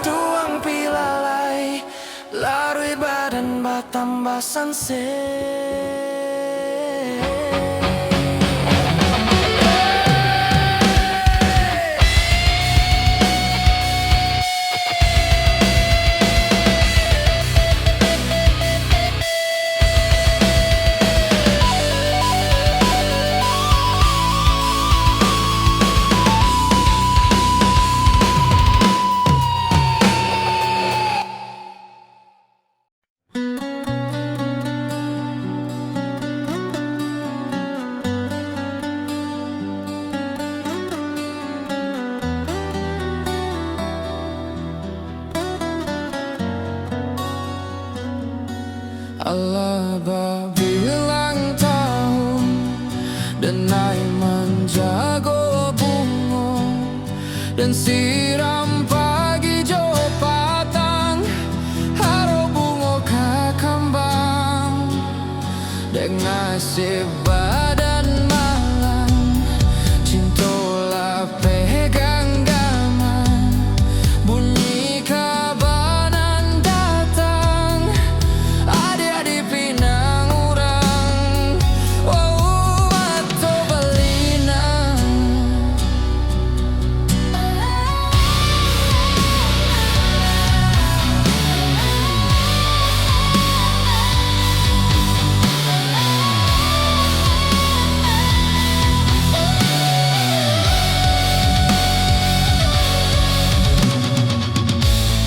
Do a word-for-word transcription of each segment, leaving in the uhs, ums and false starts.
Ruang pilalai, laruih badan batambah sansek. Alah babilang tahun, denai manjago bungo, den siram pagi jo patang, harok bungo ka kambang. Dek nasib badan malang, cinto lapeh ganggaman, bunyi kabanan datang, adiak dipinang urang, oh, mato balinang.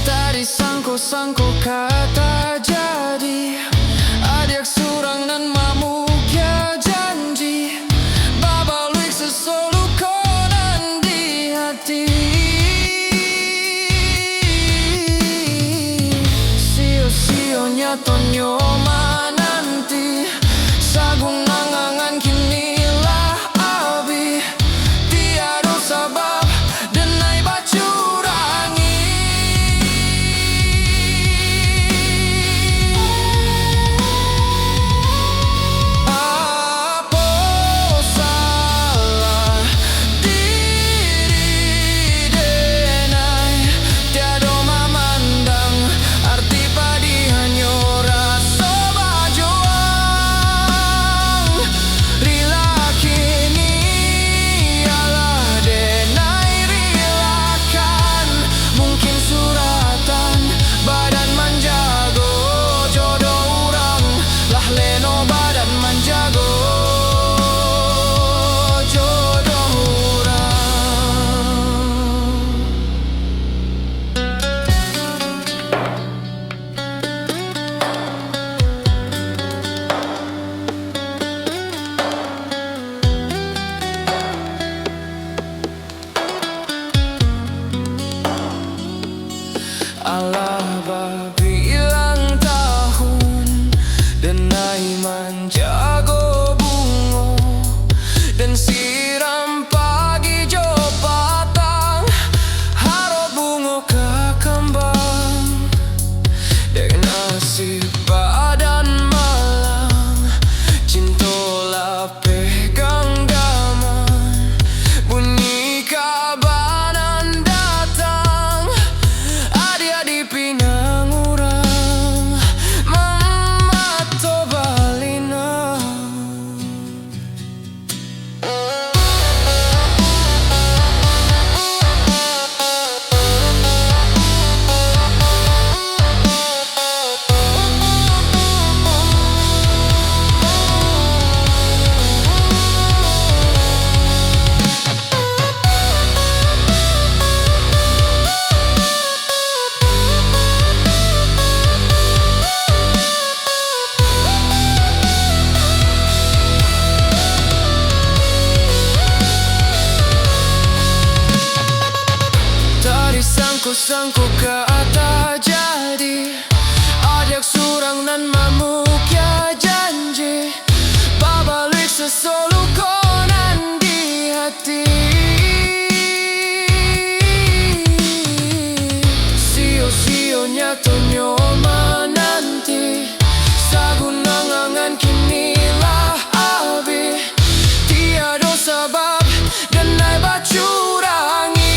Tadi sangko-sangko ka tajadi, adiak surang nan mamukia janji. Babaluik sasoluko nan di ati. Sio-sio nyatonyo mananti. Sagunang angan kini lah abih. Tiado sabab denai bacurangi. Apo salah diri denai tiado mamandang arti padiahnyo raso bajuang? Rila kini alah denai rilakan. Mungkin suratan badan manjago jodoh urang, lah leno badan manjago jodoh urang. Alah babilang tahun, denai manjago bungo, den siram pagi jo patang, harok bungo ka kambang. Dek nasib badan malang, cinto lapeh ganggaman, bunyi kabanan datang, adiak dipinang urang, mamato balinang. Tadi sangko-sangko ka tajadi, adiak surang nan mamukia janji, babaluik sasoluko nan di ati. Sio-sio nyatonyo mananti, sagunang angan kini lah abih. Tiado sabab denai bacurangi.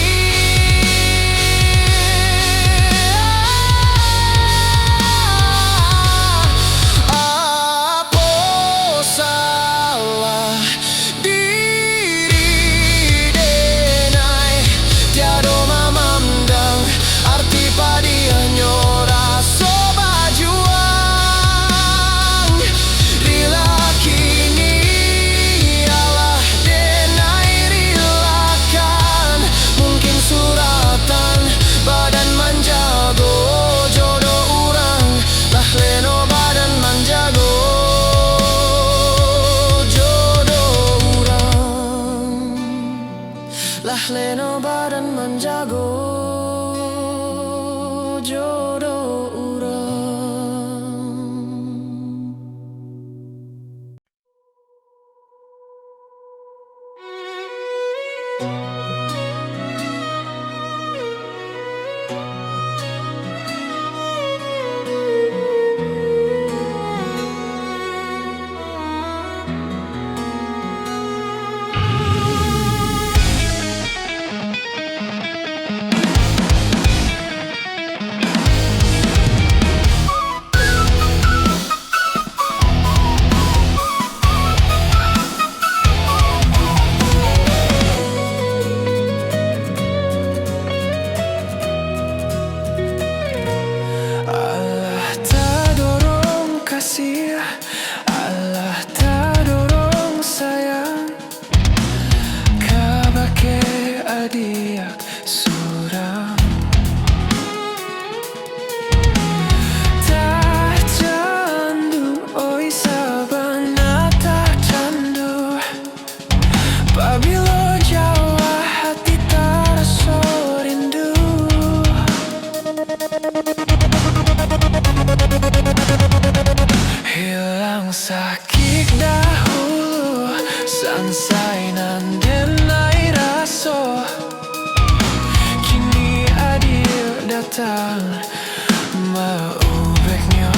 Maubeknyo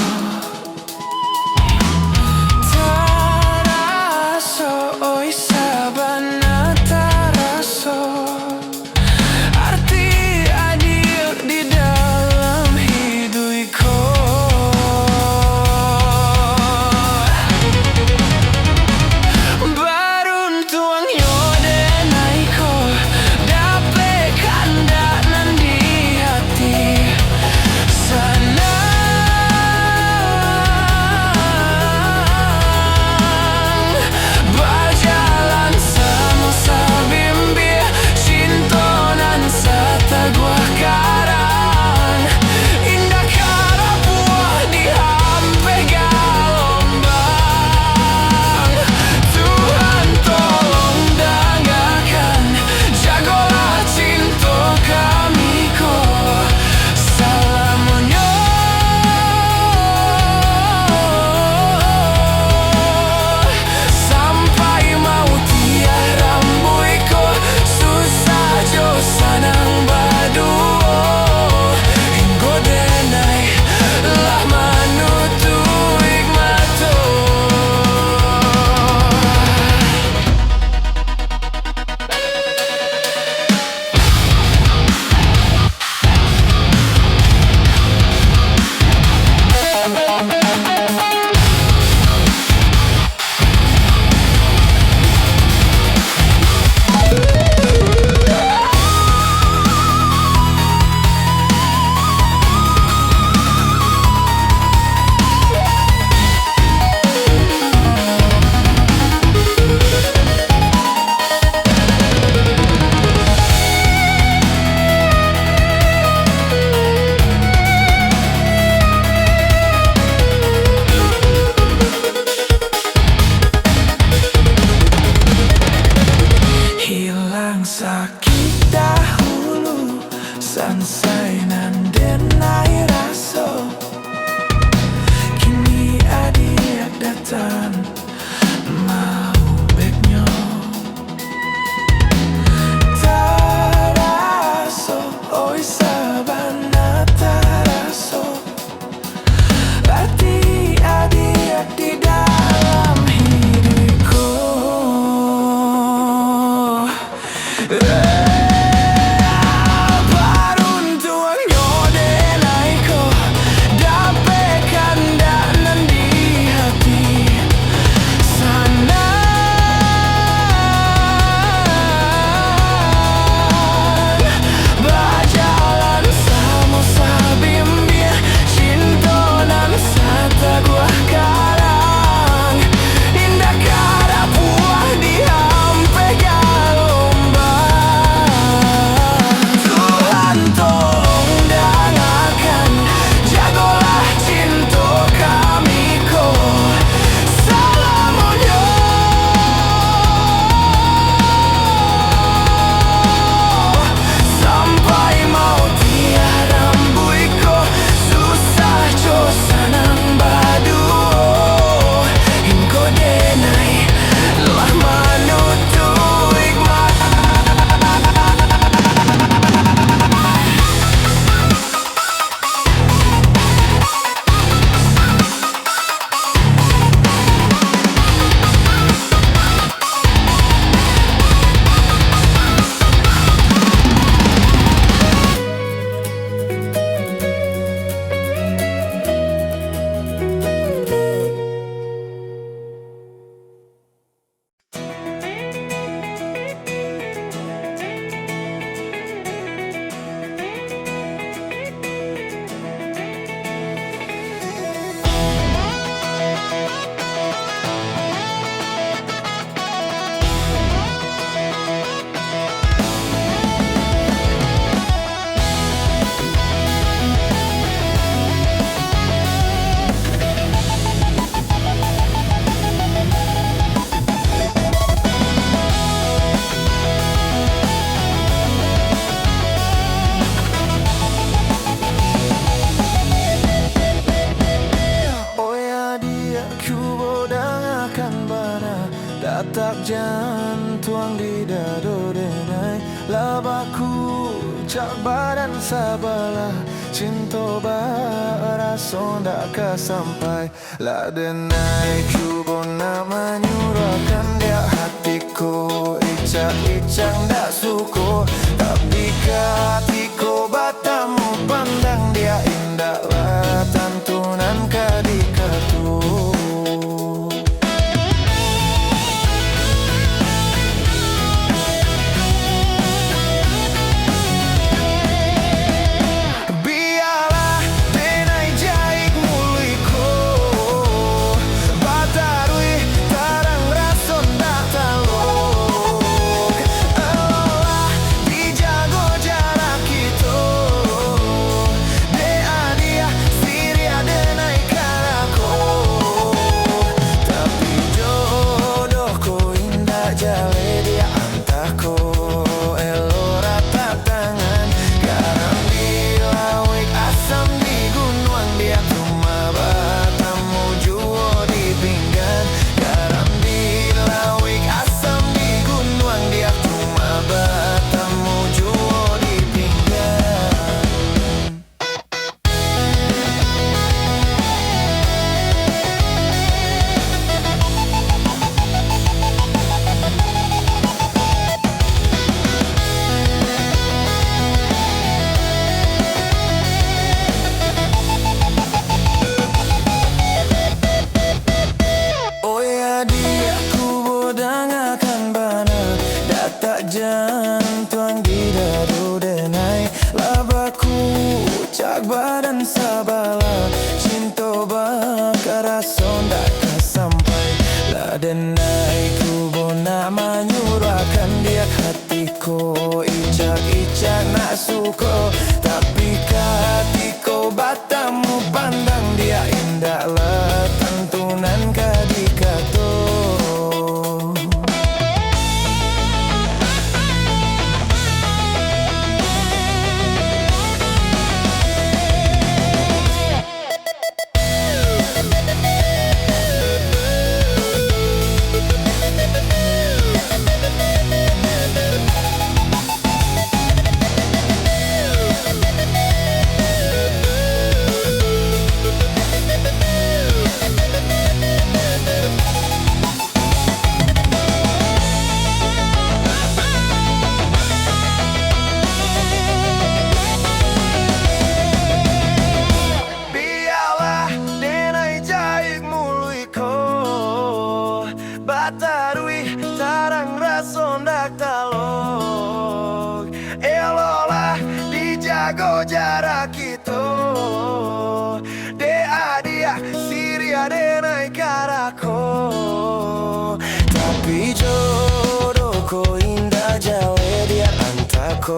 taraso, oi, sabana taraso. Arti adiak di dalam hiduik ko. Baruntuangnyo denai ko, dapek kandak nan di hati. Sanang bajalan samo sabimbia, cinto nan sataguah karang, indak ka rapuah diampeh galombang. Tuhan tolong dangakan, jagolah cinto kami ko salamonyo. Sampai mauti rambuik ko, susah jo sanang baduo. Hinggo denai lah manutuik mato. Hilang sakik dahulu, sansai nan denai raso. Kini adiak datang, maubeknyo taraso, oi, sabana taraso. Arti adiak di dalam hiduik ko. Baruntuangnyo denai ko, dapek kandak nan di hati. Sanang bajalan samo sabimbia, cinto nan sataguah karang, indak ka rapuah diampeh galombang. Tuhan tolong dangakan, jagolah cinto kami ko salamonyo. Sampai mauti rambuik ko, susah jo sanang baduo. Hinggo denai lah manutuik mato. Oi adiak, cubo dangakan bana, datak jantuang di dado denai, lah bakucak badan sabalah. Cinto baraso ndak ka sampai. Lah denai cubo nak manyuruahkan diak hati ko, icak-icak ndak suko. Tapi katiko batamu pandang diak, indaklah tantu nan ka dikato. Bialah denai jaik muluik ko, bataruih tarang raso ndak talok. Eloklah dijago jarak kito, dek adiak siriah denai karako. Tapi jodoh ko indak jaleh diak, antah ko elok ratak tangan. Garam di lauik, asam di gunuang, diak cuma batamu juo di pinggan. Garam di lauik, asam di gunuang, diak cuma batamu juo di pinggan. Oi adiak, kubo dangakan bana, datak jantuang di dado denai, lah bakucak badan sabalah. Cinto bakaraso ndak ka sampai, lah denai kubo nak manyuruahkan diak hati ko, icak-icak nak suko. Tapi katiko batamu pandang diak, indaklah tantu nan ka dikato. Bialah denai jaik muluik ko, bataruih tarang raso ndak talok. Eloklah dijago jarak kito, dek adiak siriah denai karako. Tapi jodoh ko indak jaleh diak, antah ko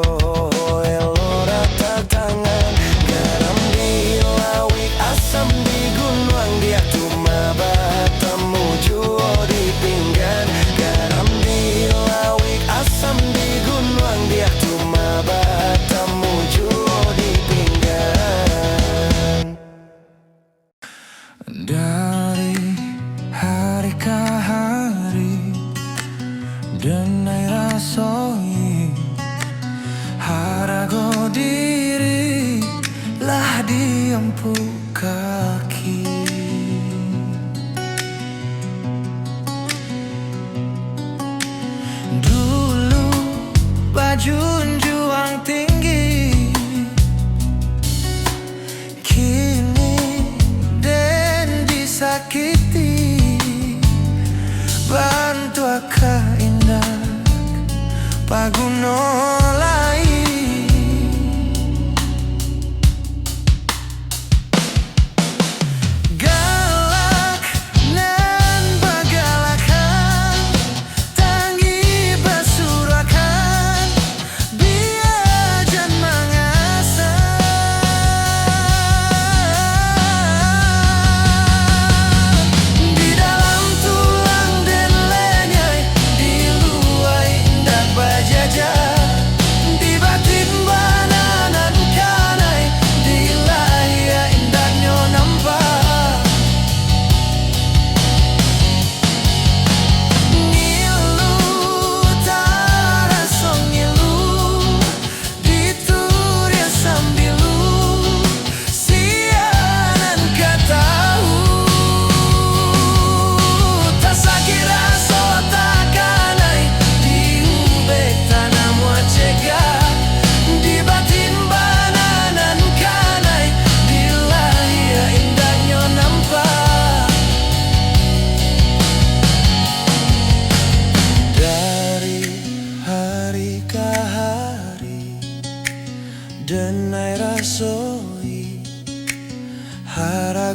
elok ratak tangan. Garam di lauik, asam di gunuang, diak cuma batamu juo di pinggan. Garam di lauik, asam di gunuang, diak cuma batamu juo di pinggan. Dari hari ka hari, denai rasoi, harago diri lah diampuk kaki. Dulu bajunjuang tinggi, kini den disakiti. Bantuak ka indak paguno lai. Galak nan bagalakan, tangih basuruakan, bia jan mangasa. Di dalam tulang den lenyai, di lua indak bajaja.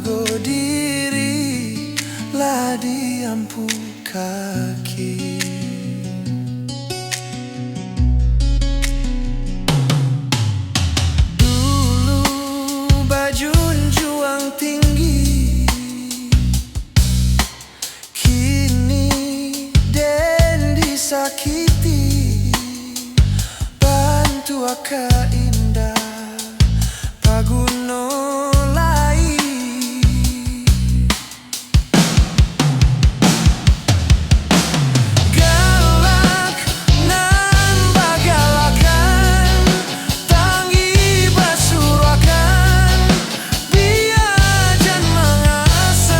Go diri lah diampukaki. Dulu bajunjuang tinggi, kini den disakiti. Bantuak ka indak paguno lai. Galak nan bagalakan, tangih basuruakan, bia jan mangasan.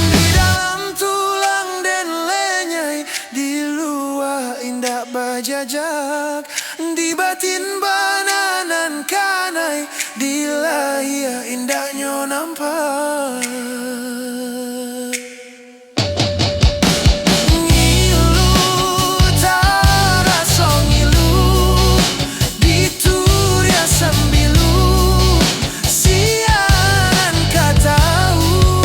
Di dalam tulang den lenyai, di lua indak bajajak, di batin bana nan kanai, di lahia indaknyo nampak. Ngilu taraso ngilu, dituriah sambilu, sia nan ka tahu.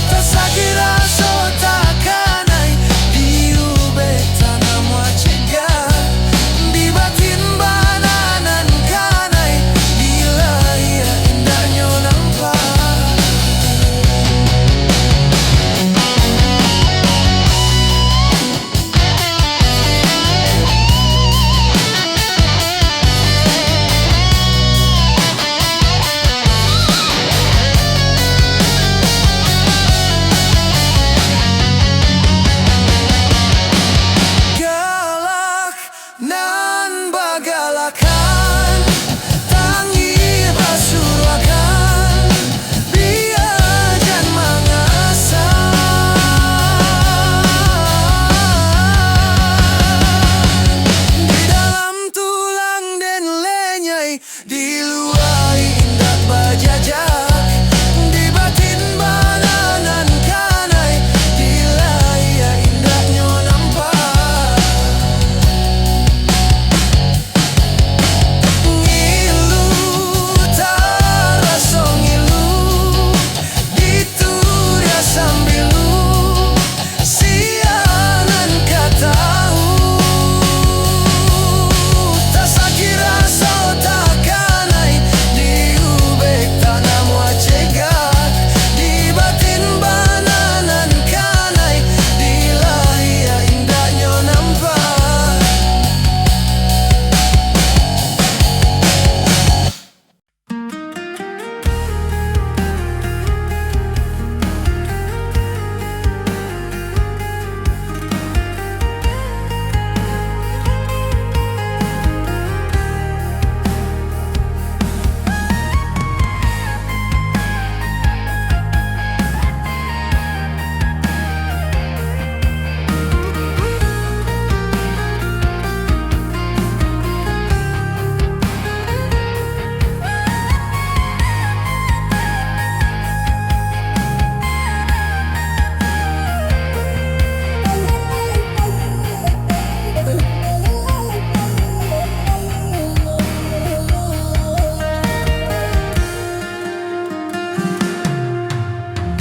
Tasakik raso takanai, diubek tanamuah cegak, di batin bana nan kanai, di lahia indaknyo nampak. Galak nan bagalakan, tangih basuruakan, bia jan mangasan. Di dalam tulang den lenyai, di lua indak bajajak, di batin bana nan kanai, di lahia indaknyo nampak. Ngilu taraso ngilu, dituriah sambilu, sia nan ka tahu. Tasakik raso takanai, diubek tanamuah cegak, di batin bana nan kanai, di lahia indaknyo nampak.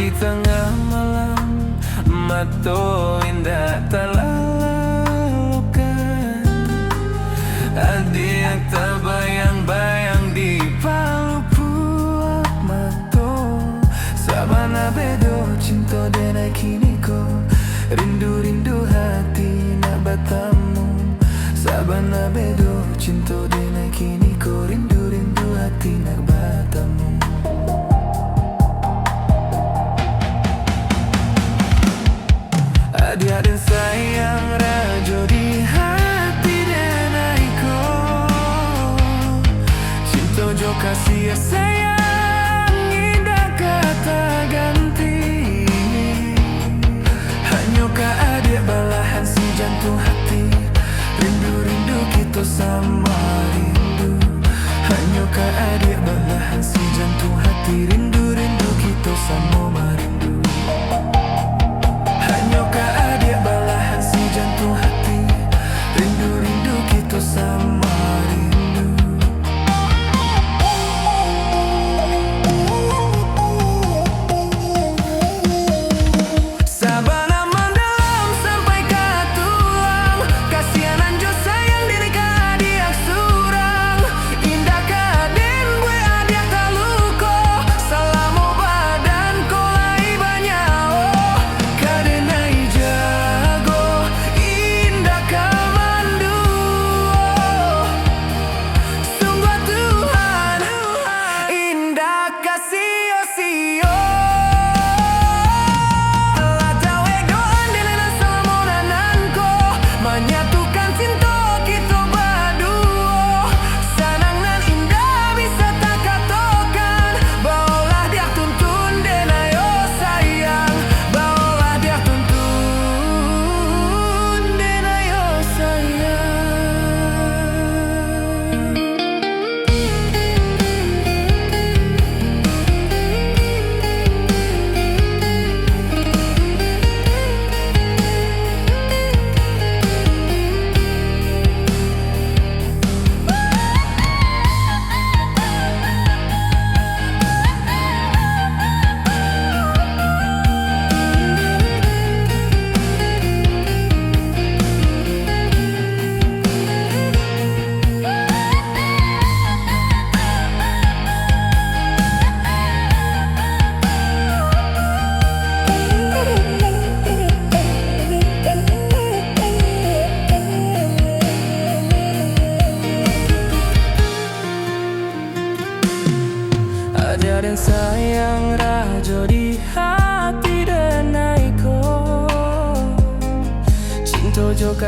Di tangah malam, mato indak talalokan. Adiak tabayang-bayang di palupuak mato. Sabana bedo cinto denai kini ko, rindu-rindu hati nak batamu. Sabana bedo cinto denai kini ko, rindu-rindu hati nak batamu. Adiak den sayang rajo di hati denai ko. Cinto jo kasih sayang indak ka taganti. Hanyo ka adiak balahan si jantuang hati. Rindu-rindu kito samo rindu. Hanyo ka adiak balahan si jantuang hati. Rindu-rindu kito samo marindu. Hanyo ka adiak balahan si jantuang hati. Rindu-rindu kito samo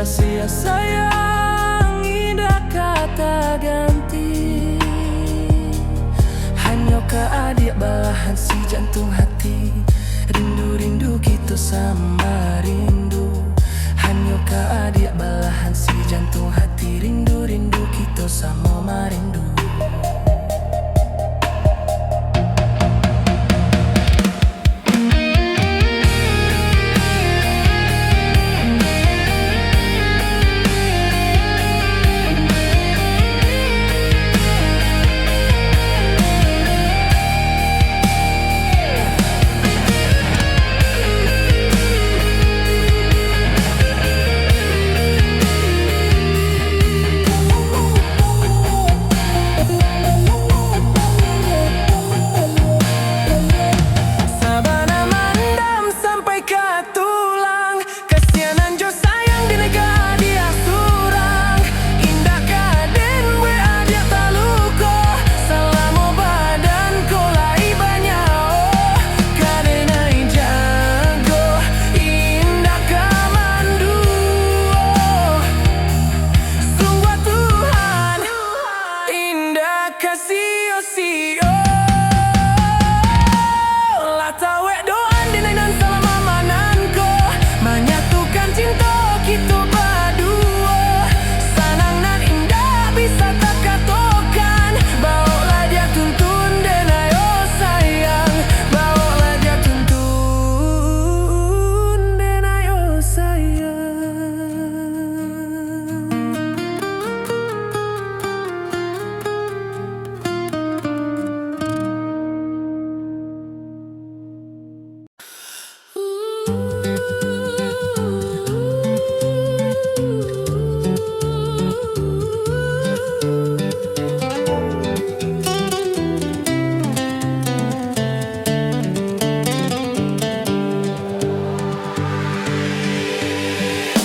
Kasih sayang indak ka taganti, hanyo ka adiak balahan si jantuang hati. Rindu-rindu kito sama rindu, hanyo ka adiak balahan si jantuang hati. Rindu-rindu kito samo marindu. Sabana mandam sampai ka tulang. Kasianan jo sayang di nagari surang. Indak ka den buek adiak taluko. Salamo badan ko lai banyawo, ka denai jago, indak ka manduo. Sungguah Tuhan indak ka sio-sio. Lah tawek doa denai nan salamo manan ko, manyatukan cinto kito baduo. Sanang nan indak bisa takatokan. Bawoklah diak tuntun denai, oh sayang. Bawoklah diak tuntun denai, oh sayang.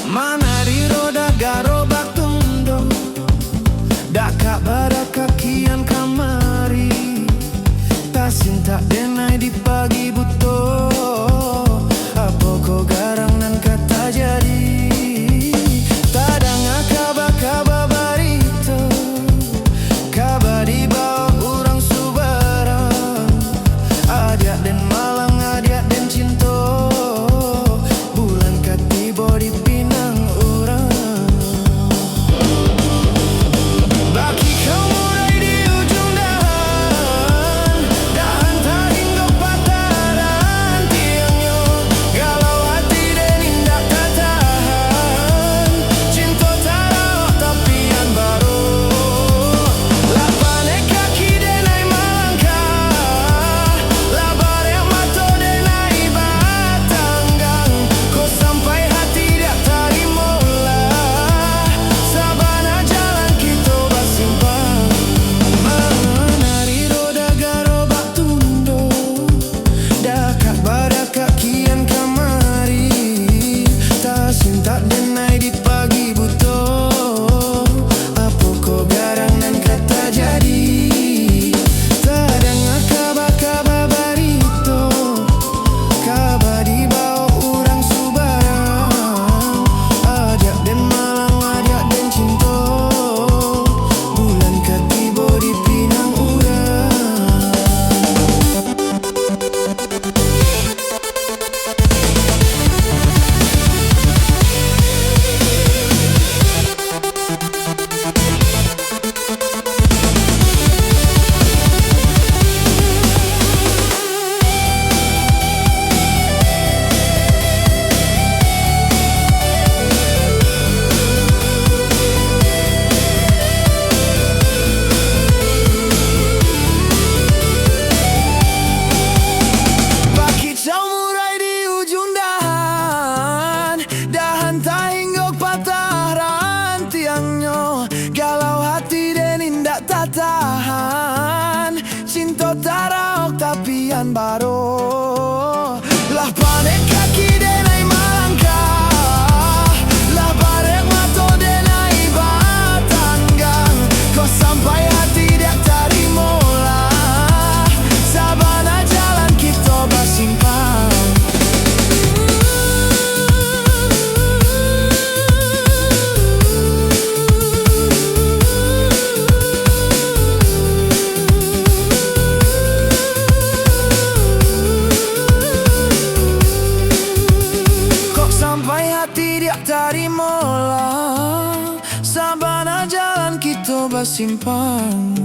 Manari roda garobak tundo, dakak barakakian kamari. Tasintak denai di pagi buto, apo ko garang nan ka tajadi? Tadanga kaba-kaba barito, kaba dibao urang subarang. Adiak den malang, adiak den cinto, bulan ka tibo di pinang urang. Bakikau murai di ujung dahan, dahan taringgok patah rantiangnyo. Galau hati den indak tatahan, cinto tarawok tapian baro. Lah panek kaki denai malangkah, lah barek mato denai batanggang. Ko sampai hati diak tarimo lah, sabana jalan kito basimpang. Manari roda garobak tundo, dakak barakakian kamari. Tasintak denai di pagi buto, apo ko garang nan ka tajadi? Tadanga kaba-kaba barito, kaba dibao urang subarang. Adiak den malang, adiak den cinto, bulan ka tibo di pinang urang. Bakicau murai di ujung dahan, dahan tahinggok patah rantiangnyo. Galau hati den indak tatahan, cinto tarawok tapian baro. Lah panek kaki denai malangkah, lah barek mato denai batanggang. Ko sampai hati diak tarimo lah, sabana jalan kito basimpang. simpang.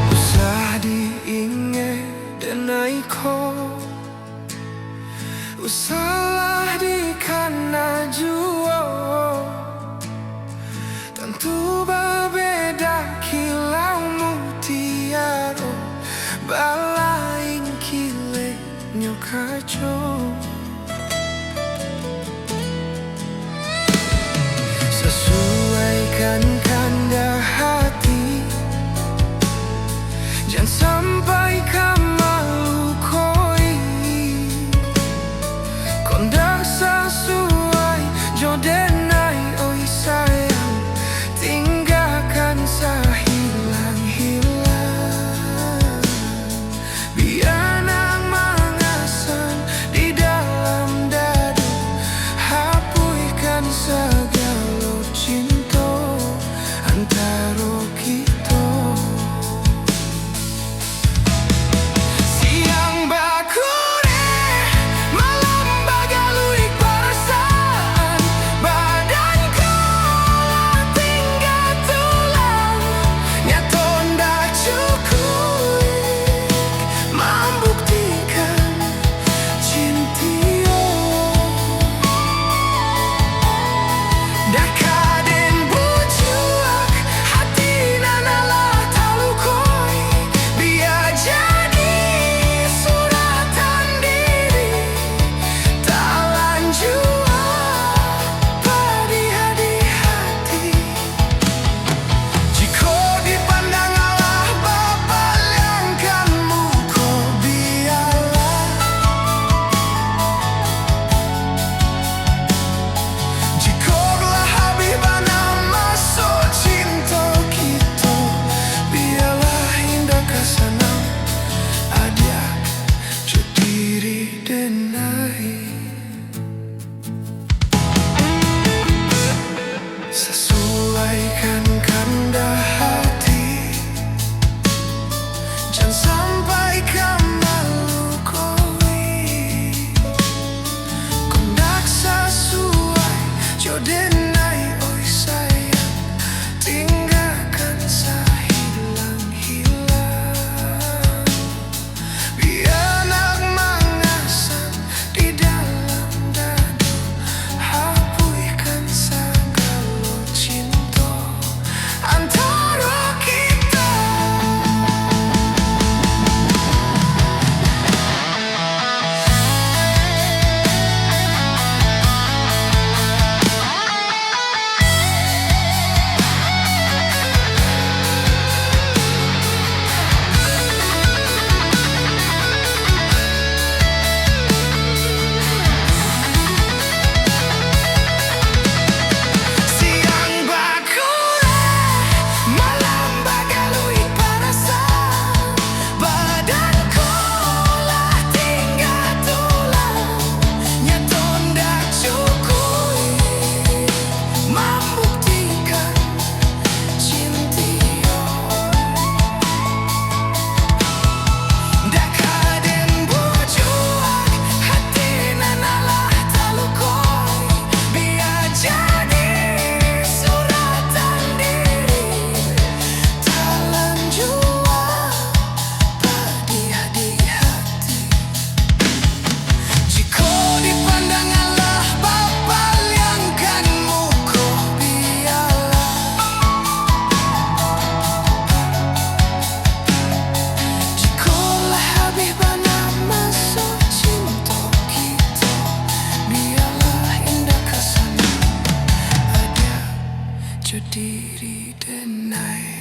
Usah diingek denai ko, usahlah dikana juo. Tantu babeda kilau mutiaro, balain kileknyo kaco. Sasuaikan kandak hati, jan sampai ka malukoi. Kok ndak sasuai jo denai, oi sayang, tinggakan sahilang-hilang. Bia nan mangasan di dalam dado, hapuihkan sagalo cinto antaro kito. Siang bakureh, malam bagaluik parasaan, badan ko lah tingga tulang, nyato ndak cukuik mambuktikan cintio. Daka den bujuak hati nan alah talukoi, bia jadi suratan diri, talanjua padiah di hati. Jikok dipandang alah bapaliangkan muko, bialah. Jikok lah abih bana maso cinto kito, bialah indak ka sanang adiak jo diri denai. Sasuaikan kandak hati, jan sampai ka malukoi. Kok ndak sasuai jo denai, oi sayang, tinggakan sahilang-hilang. Bia nan mangasan di dalam dado, hapuihkan sagalo cinto antaro kito. diri denai.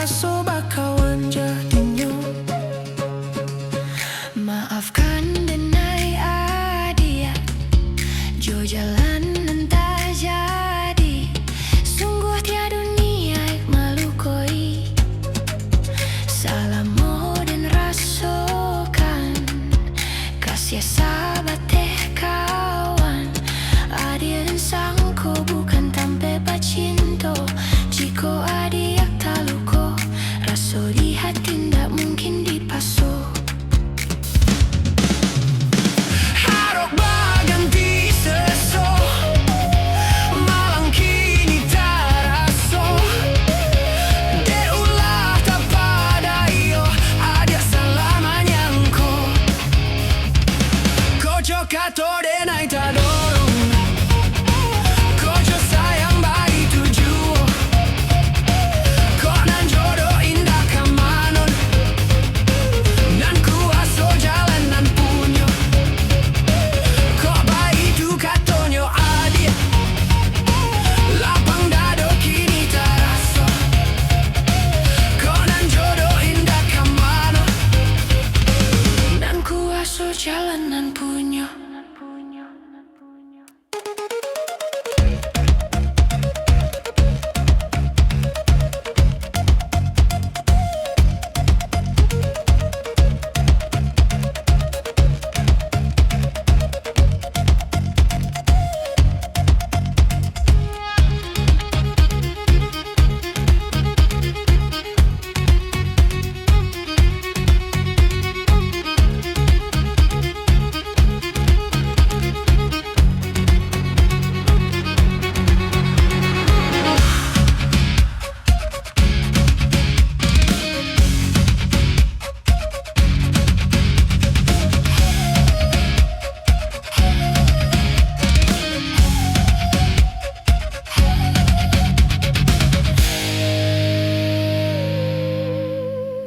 raso bakawan jo dinyo. Maafkan denai adiak, jo jalan nan tajadi. Sungguah tiado niaik malukoi. Salamo den rasokan, kasiah sabateh kawan. Adiak den sangko bukan tampek bacinto. Jikok adiak taluko, raso di hati ndak mungkin dipaso. Harok baganti seso, malang kini taraso. Dek ulah tapadayo, adiak salah manyangko. Kok jo kato denai tadorong, kok jo sayang baitu juo. Kok nan jodoh indak ka mano, nan kuaso jalan nan punyo. Kok baitu katonyo adiak, lapang dado kini taraso. Kok nan jodoh indak ka mano, nan kuaso jalan nan punyo.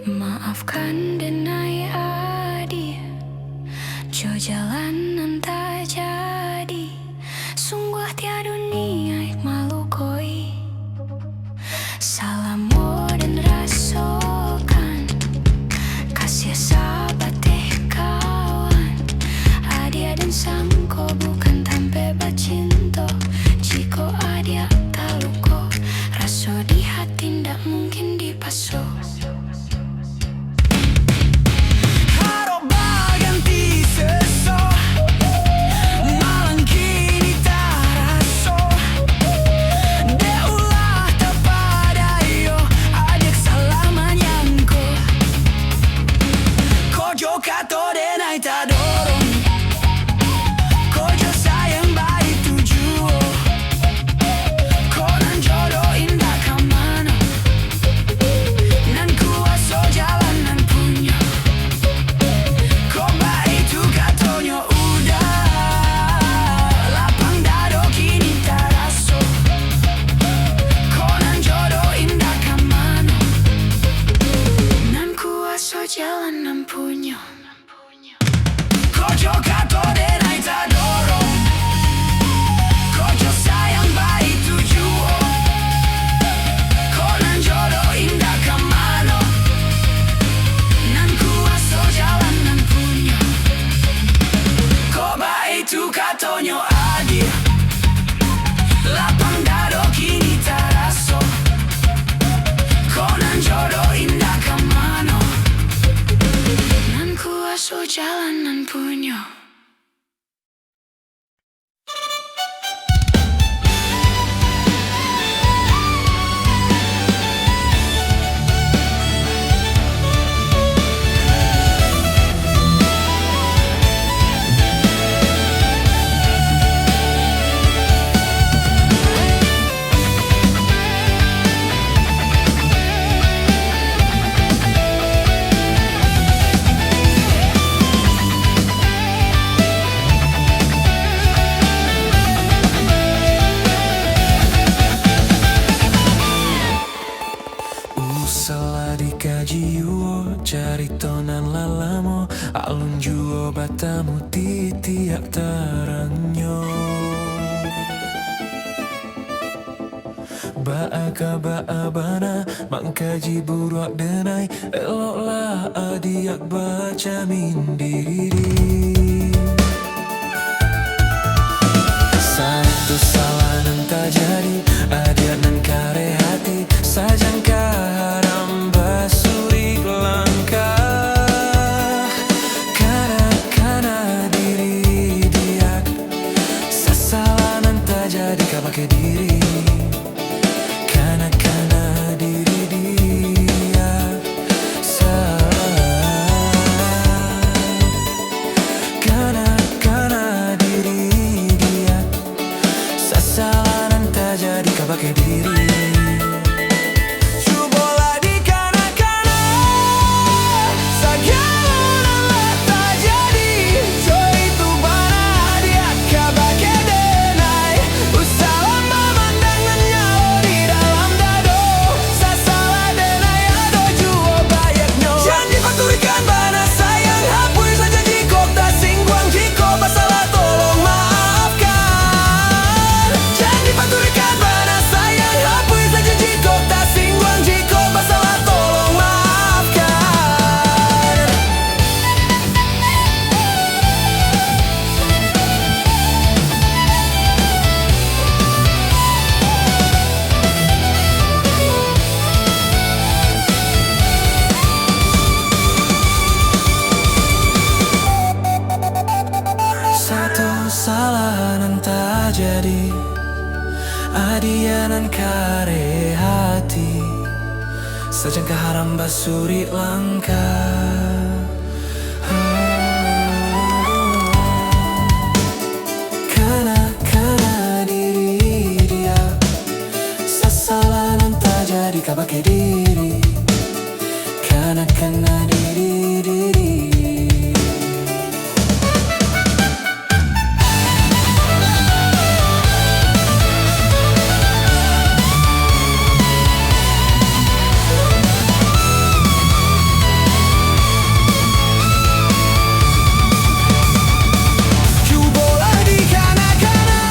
Maafkan denai adiak, jo jalan nan tajadi. Sungguah tiado niaik malukoi. Salamo den rasokan, kasiah sabateh kawan. Adiak den sangko bukan tampek bacinto. Jikok adiak taluko, raso di hati ndak mungkin dipaso. Harok baganti seso, malang kini taraso. Dek ulah tapadayo, adiak salah manyangko. Kok jo kato denai tadorong, kok jo sayang baitu juo. Kok nan jodoh indak ka mano, nan kuaso jalan nan punyo. Kok baitu katonyo udah, lapang dado kini taraso. Kok nan jodoh indak ka mano, nan kuaso jalan nan punyo. Kok jo kato denai tadorong, kok jo sayang baitu juo. Kok nan jodoh indak ka mano, nan kuaso jalan nan punyo. Kok baitu katonyo adiak, lapang dado kini taraso. Kok nan jodoh indak ka mano, nan kuaso jalan nan punyo. Usah lah dikaji juo carito nan lah lamo, alun juo batamu titiak tarangnyo. Baa ka baa bana mangkaji buruak denai, eloklah adiak bacamin diri. Satu salah nan tajadi, adiak nan kareh hati, sajangka haram basurik langkah. Kana-kana diri diak, sasalah nan tajadi kabake diri. Kana-kana diri diak, sa-, kana-kana diri diak, sasalah nan tajadi kabake diri. Cubolah dikana-kana, sagalo nan lah tajadi, jo itu bana adiak kabake denai. Usahlah mamandang nan nyalo di dalam dado, sasalah denai ado juo banyaknyo. Jan dipaturuikan bana sayang, hapuih saja jikok tasingguang, jikok basalah tolong maafkan. Jan dipaturuikan bana sayang, hapuih saja jikok tasingguang, jikok basalah tolong maafkan. Satu salah nan tajadi, adiak nan kareh hati, sajangka haram basurik langkah. Kana-kana diri diak, sasalah nan tajadi kabake diri. Kana-kana diri, diri. Cubolah dikana-kana,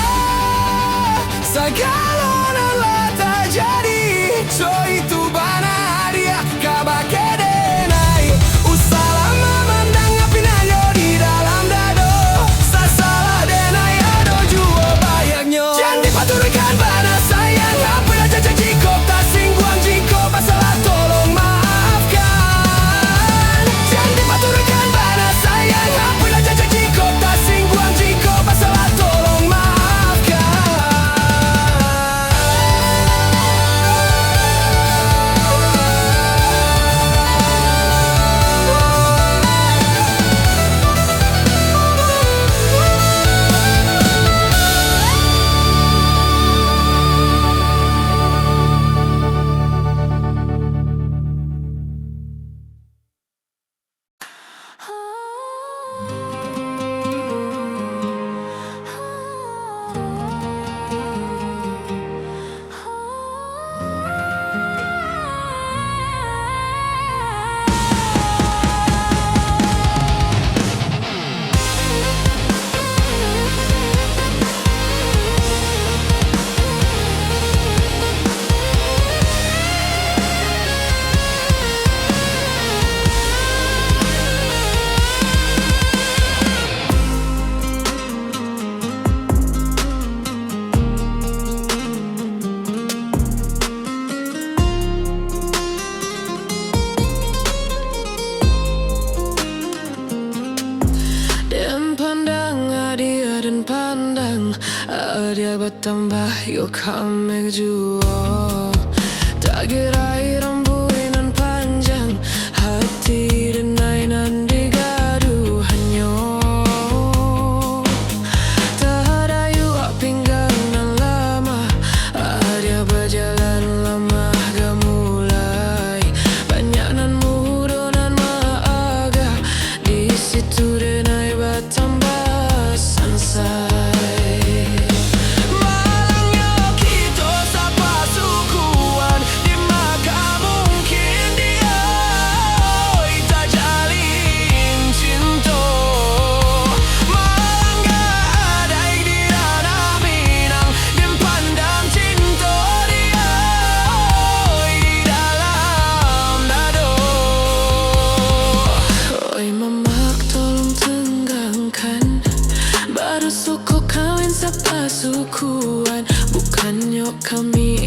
sagalo nan lah tajadi, jo itu bana adiak kabake denai. Usahlah mamandang api nan nyo di dalam dado, sasalah denai ado juo banyaknyo. Jan dipaturuikan bana sayang, hapuihlah saja jikok tasingguang, jikok basalah tolong maafkan. Jan dipaturuikan bana sayang, hapuihlah saja jikok tasingguang, jikok basalah tolong maafkan. Den pandang adiak, den pandang adiak batambah yo kameh juo. Tagerai rambuik nan panjang, hati denai nan digaduahannyo. Tahadayuak pinggang nan lamah, adiak bajalan lamah gamulai. Banyak nan mudo nan maagah, di situ denai batambah sansai. Malangnyo kito sapasukuan, di ma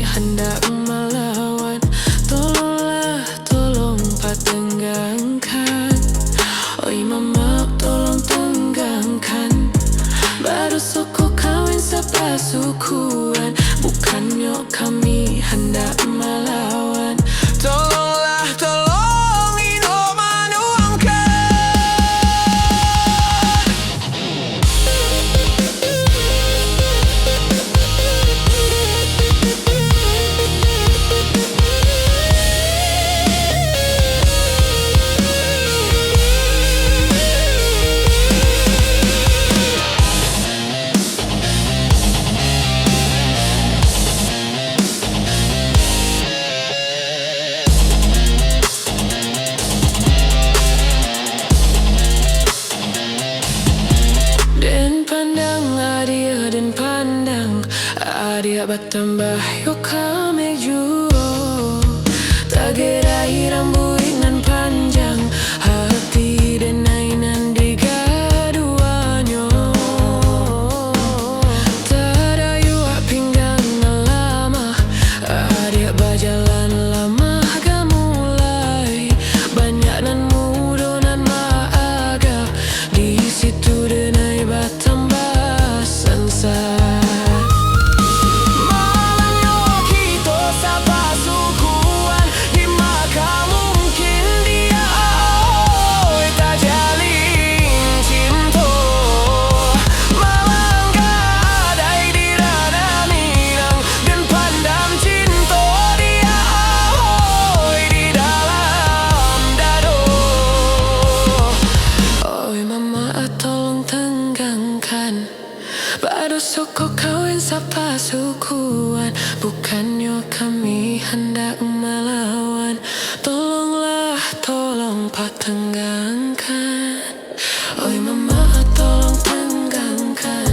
handak malawan. Tolonglah, tolong patenggangkan. Oi mamak, tolong tenggangkan. Badoso ko kawin sapasukuan, bukannyo kami handak malawan. Tolonglah, tolong ino manuangkan. Den pandang adiak, den pandang adiak, batambah yo kami juo. Tagerai rambuik nan panjang, hati denai nan digaduanyo. Tadayuak pinggang nan lamah, adiak bajalan lamah gamulai. Banyak nan mudo nan maaga, di situ denai batambah sansa. Malamnyo kito sapasukuan, di ma ka mungkin diak, oi, tajalin cinto. Malangga adai di Ranah Minang, den pandam cinto diak, oi, di dalam dado. Oi mamak, tolong tenggangkan. Badoso ko kawin sapasukuan, bukannyo kami handak malawan. Tolonglah, tolong patenggangkan. Oi mamak, tolong tenggangkan.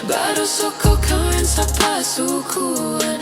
Badoso ko kawin sapasukuan,